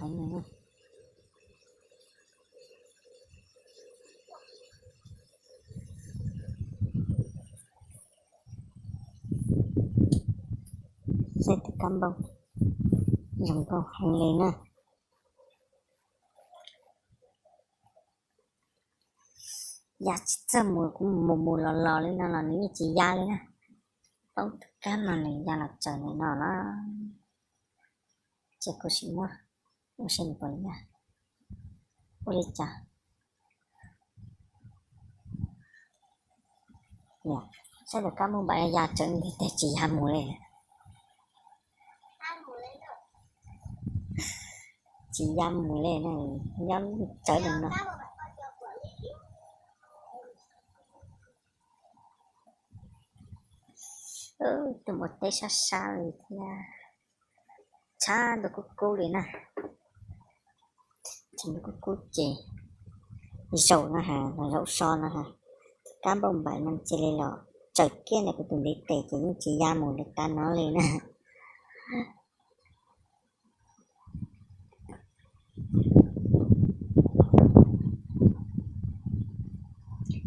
heev li na. Saib tus kab npauj zoo nkauj heev li na. Ya tsis txawj mus, kuv mus mus los los li no los nws yeej tsis ya li na. Paub tus kab no nws ya los tsaws li no los. Ces kuv sim muab, ua saib nws puas ya. Ua li cas? Saib tus kab npauj npaim ya tsaws nws tes tsis ya mus li. Tsis ya mus li na, nyob tsawv li no. Tuaj mus teb sab sab li thiab, tshab ntuj kub kub li na. Tshab ntuj kub kub ces zaum no ha, los zaum so no ha, kab npauj npaim no cia li los tsaws kiag ntawm kuv tus ntiv tes ces yeej tsis ya mus li tas no li na.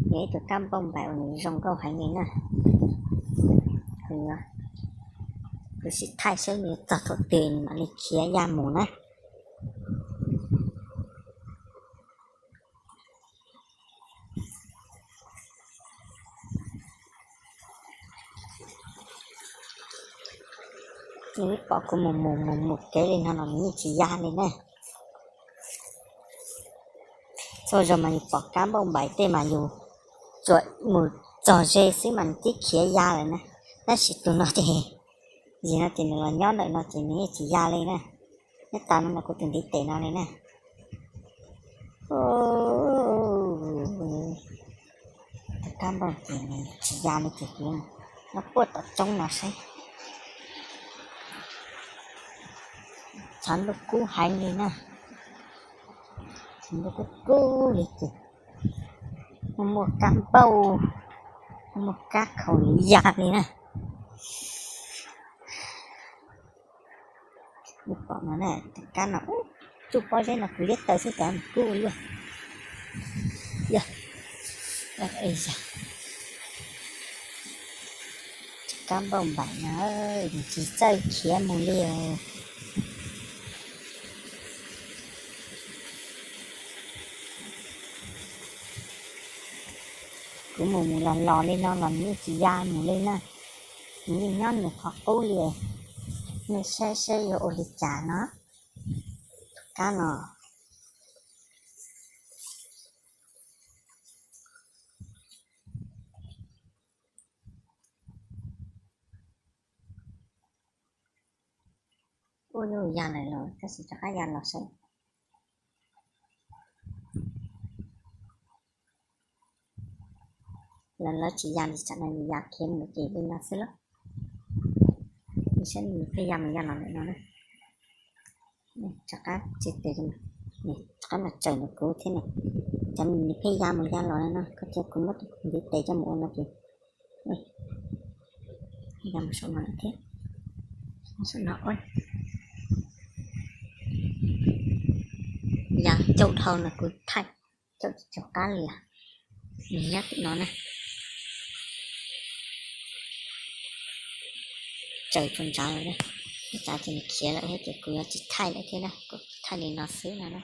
Yog ib tug kab npauj npaim uas nws zoo nkauj heev li na. Kuv sim thaij saib nws txog thaum twg nws mam li khiav ya mus na. Nws pom kuv mus mus mus mus kev li no los nws yeej tsis ya li na. Txhua zaus mas yus pom kab npauj npaim tej mas yus tsuas mus txog ze xwb mas nws twb khiav ya lawm na. Tab sis tus no ces, yim no ces nws los nyob ntawm no ces nws yeej tsis ya li na. Nyob tas no mas kuv tus ntiv tes no li na. Tus kab npauj ces nws tsis ya li ces kuv nyob puag tom roob no saib. Tshav ntuj kub heev li na. Tshav ntuj kub kub li ces muaj muaj kab npauj, muaj muaj kab khaus nws ya li na. Pom no na, tus kab no tsuj pob zeb no kuv liab taw xwb cas kub ua luaj. Yog, kab npauj npaim no nws tsis txawj khiav mus li os. Kuv mus mus los los li no los nws yeej tsis ya mus li na. Nws yeej nyob nws qhov qub li. Nej saib seb yuav ua li cas no. Kab no ua luaj ya lawm los tab sis rov qab ya los saib. Lawv lawv tsis ya li tsam no yus ya khiav mus ces li no xwb lauj. Saib nws pheej ya mus ya los lawm no na. Rov qab tsis tes, rov qab los tsaws ntawm kuv thiab ne. Cov nws pheej ya mus ya los no, koj cia kuv muab tus ntiv tes coj mus ua no ces ya mus saum no lawm thiab. Saum no ua ya caum dhau no kuv thaij caum tsis tau qab li. Nws nyob tim no na. Tsaws tsuas ntsav lawm, ib tsam ces nws khiav lawm thiab ces kuv yuav tsis thaij lawm thiab na, kuv thaij li no xwb no na.